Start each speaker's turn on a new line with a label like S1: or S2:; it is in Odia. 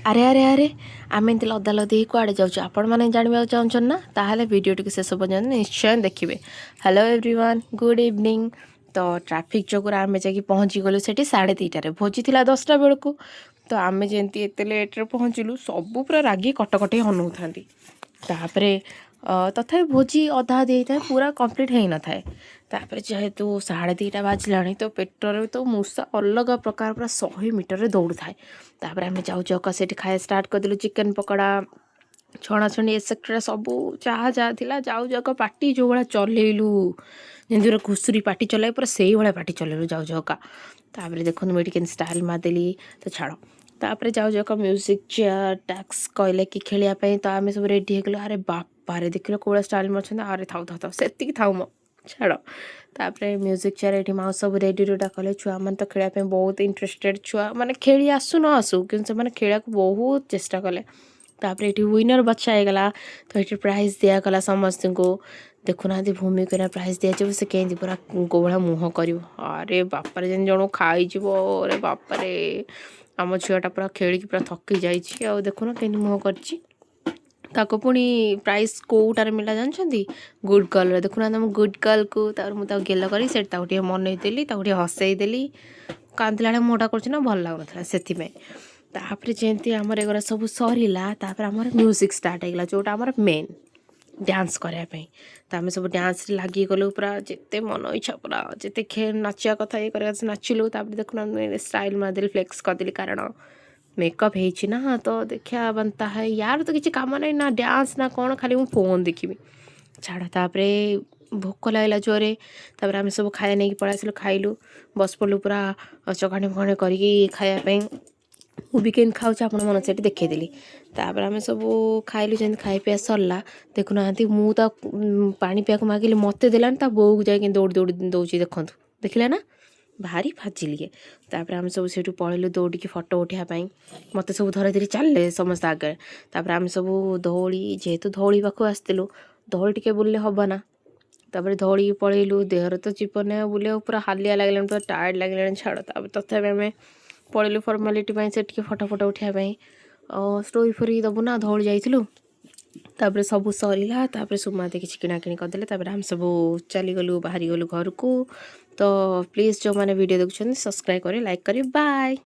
S1: ଆରେ ଆରେ ଆରେ, ଆମେ ଏମିତି ଲଦାଲଦି ହେଇ କୁଆଡ଼େ ଯାଉଛୁ, ଆପଣମାନେ ଜାଣିବାକୁ ଚାହୁଁଛନ୍ତି ନା? ତାହେଲେ ଭିଡ଼ିଓଟିକୁ ଶେଷ ପର୍ଯ୍ୟନ୍ତ ନିଶ୍ଚୟ ଦେଖିବେ। Hello everyone, good evening. ତ ଟ୍ରାଫିକ୍ ଯୋଗୁଁ ଆମେ ଯାଇକି ପହଞ୍ଚିଗଲୁ ସେଠି 2:30ରେ। ଭୋଜି ଥିଲା 10ଟା ବେଳକୁ। ତ ଆମେ ଯେମିତି ଏତେ ଲେଟ୍ରେ ପହଞ୍ଚିଲୁ, ସବୁ ପୁରା ରାଗି କଟକଟି ଅନଉଥାନ୍ତି। ତାପରେ ତଥାପି ଭୋଜି ଅଧା ଅଧି ହେଇଥାଏ, ପୁରା କମ୍ପ୍ଲିଟ୍ ହେଇନଥାଏ। ତାପରେ ଯେହେତୁ 2:30 ବାଜିଲାଣି, ତ ପେଟରେ ତ ମୂଷା ଅଲଗା ପ୍ରକାର ପୁରା 100 ମିଟରରେ ଦୌଡ଼ୁଥାଏ। ତାପରେ ଆମେ ଯାଉ ଯାଉକା ସେଠି ଖାଇବା ଷ୍ଟାର୍ଟ କରିଦେଲୁ। ଚିକେନ୍ ପକୋଡ଼ା, ଛଣାଛଣି, ଏଟସେଟ୍ରା ସବୁ ଯାହା ଯାହା ଥିଲା। ଯାଉ ଯାଉକା ପାଟି ଯେଉଁ ଭଳିଆ ଚଲେଇଲୁ, ଯେମିତି ପୁରା ଘୁଷୁରୀ ପାଟି ଚଲାଏ, ପୁରା ସେଇଭଳିଆ ପାଟି ଚଲେଇଲୁ ଯାଉ ଯାଉକା। ତାପରେ ଦେଖନ୍ତୁ, ମୁଁ ଏଠି କେମିତି ଷ୍ଟାଇଲ୍ ମାରିଦେଲି। ତ ଛାଡ଼, ତାପରେ ଯାଉ ଯାଉକା ମ୍ୟୁଜିକ୍ ଚେୟାର ଟାସ୍କ କହିଲେ କି ଖେଳିବା ପାଇଁ, ତ ଆମେ ସବୁ ରେଡ଼ି ହେଇଗଲୁ। ଆରେ ବାପାରେ, ଦେଖିଲ କୋଉ ଭଳିଆ ଷ୍ଟାଇଲ୍ ମାରୁଛନ୍ତି? ଆରେ ଥାଉ ଥାଉ ଥାଉ, ସେତିକି ଥାଉ ମ, ଛାଡ଼। ତାପରେ ମ୍ୟୁଜିକ୍ ଚେୟାର ଏଠି ମାଉସ ସବୁ ରେଡ଼ି ରୁଡ଼ା କଲେ। ଛୁଆମାନେ ତ ଖେଳିବା ପାଇଁ ବହୁତ ଇଣ୍ଟରେଷ୍ଟେଡ଼। ଛୁଆ ମାନେ ଖେଳି ଆସୁ ନ ଆସୁ, କିନ୍ତୁ ସେମାନେ ଖେଳିବାକୁ ବହୁତ ଚେଷ୍ଟା କଲେ। ତାପରେ ଏଠି ୱିନର୍ ବଛା ହେଇଗଲା, ତ ଏଠି ପ୍ରାଇଜ୍ ଦିଆଗଲା ସମସ୍ତଙ୍କୁ। ଦେଖୁନାହାନ୍ତି, ଭୂମିକୁ ଏଇନା ପ୍ରାଇଜ୍ ଦିଆଯିବ, ସେ କେମିତି ପୁରା କୋଉ ଭଳିଆ ମୁହଁ କରିବ। ଆରେ ବାପାରେ, ଯେମିତି ଜଣକୁ ଖାଇଯିବ। ଆରେ ବାପାରେ, ଆମ ଝିଅଟା ପୁରା ଖେଳିକି ପୁରା ଥକି ଯାଇଛି। ଆଉ ଦେଖୁନ କେମିତି ମୁହଁ କରିଛି। ତାକୁ ପୁଣି ପ୍ରାଇଜ୍ କେଉଁଟାରେ ମିଳିଲା ଜାଣିଛନ୍ତି? ଗୁଡ୍ ଗର୍ଲରେ। ଦେଖୁନାହାନ୍ତି ଆମ ଗୁଡ୍ ଗର୍ଲକୁ। ତାପରେ ମୁଁ ତାକୁ ଗେଲ କରି ସେଠି ତାକୁ ଟିକେ ମନେଇ ଦେଲି, ତାକୁ ଟିକେ ହସେଇ ଦେଲି। କାନ୍ଦିଲା ବେଳେ ମୁହଁଟା କରୁଛି ନା, ଭଲ ଲାଗୁନଥିଲା ସେଥିପାଇଁ। ତାପରେ ଯେମିତି ଆମର ଏଗୁଡ଼ା ସବୁ ସରିଲା, ତାପରେ ଆମର ମ୍ୟୁଜିକ୍ ଷ୍ଟାର୍ଟ ହେଇଗଲା, ଯେଉଁଟା ଆମର ମେନ୍ ଡ୍ୟାନ୍ସ କରିବା ପାଇଁ। ତ ଆମେ ସବୁ ଡ୍ୟାନ୍ସରେ ଲାଗିଗଲୁ ପୁରା, ଯେତେ ମନ ଇଚ୍ଛା ପୁରା ଯେତେ ନାଚିବା କଥା, ଇଏ କରିବା କଥା, ନାଚିଲୁ। ତାପରେ ଦେଖୁନାହାନ୍ତି, ଷ୍ଟାଇଲ୍ ମାରିଦେଲି, ଫ୍ଲେକ୍ସ କରିଦେଲି, କାରଣ ମେକଅପ୍ ହେଇଛି ନା। ତ ଦେଖିବା ବନତା ହେ ୟାର ତ କିଛି କାମ ନାହିଁ ନା, ଡ୍ୟାନ୍ସ ନା କ'ଣ, ଖାଲି ମୁଁ ଫୋନ୍ ଦେଖିବି। ଛାଡ଼, ତାପରେ ଭୋକ ଲାଗିଲା ଜୋରେ। ତାପରେ ଆମେ ସବୁ ଖାଇବା ନେଇକି ପଳେଇ ଆସିଲୁ, ଖାଇଲୁ, ବସି ପଡ଼ିଲୁ ପୁରା ଚକାଣି ଫକାଣି କରିକି ଖାଇବା ପାଇଁ। ମୁଁ ବି କେମିତି ଖାଉଛି ଆପଣମାନଙ୍କୁ ସେଠି ଦେଖେଇଦେଲି। ତାପରେ ଆମେ ସବୁ ଖାଇଲୁ। ଯେମିତି ଖାଇ ପିଇବା ସରିଲା, ଦେଖୁନାହାନ୍ତି, ମୁଁ ତା ପାଣି ପିଇବାକୁ ମାଗିଲି, ମୋତେ ଦେଲାନି, ତା ବୋଉକୁ ଯାଇକି ଦୌଡ଼ି ଦୌଡ଼ି ଦେଉଛି। ଦେଖନ୍ତୁ, ଦେଖିଲେ ନା, ଭାରି ଫାଜିଲି ଇଏ। ତାପରେ ଆମେ ସବୁ ସେଇଠୁ ପଳେଇଲୁ ଦୌଡ଼ିକି ଫଟୋ ଉଠାଇବା ପାଇଁ। ମୋତେ ସବୁ ଧରି ଧରି ଚାଲିଲେ ସମସ୍ତେ ଆଗରେ। ତାପରେ ଆମେ ସବୁ ଧଉଳି, ଯେହେତୁ ଧଉଳି ପାଖକୁ ଆସିଥିଲୁ, ଧଉଳି ଟିକେ ବୁଲିଲେ ହବ ନା। ତାପରେ ଧଉଳି ପଳେଇଲୁ। ଦେହରେ ତ ଯିବନି ଆଉ ବୁଲିବାକୁ, ପୁରା ହାଲିଆ ଲାଗିଲାଣି, ପୁରା ଟାୟାର୍ଡ଼ ଲାଗିଲାଣି। ଛାଡ଼, ତାପରେ ତଥାପି ଆମେ ପଳେଇଲୁ ଫର୍ମାଲିଟି ପାଇଁ ସେ ଟିକେ ଫଟୋ ଫଟୋ ଉଠାଇବା ପାଇଁ, ଆଉ ଷ୍ଟୋରି ଫୋରି ଦେବୁ ନା, ଧଉଳି ଯାଇଥିଲୁ। ତାପରେ ସବୁ ସରିଲା। ତାପରେ ସୁମାତି କିଛି କିଣାକିଣି କରିଦେଲେ। ତାପରେ ଆମେ ସବୁ ଚାଲିଗଲୁ, ବାହାରିଗଲୁ ଘରକୁ। ତ ପ୍ଲିଜ୍, ଯେଉଁମାନେ ଭିଡ଼ିଓ ଦେଖୁଛନ୍ତି, ସବସ୍କ୍ରାଇବ୍ କରି, ଲାଇକ୍ କରି। ବାଏ।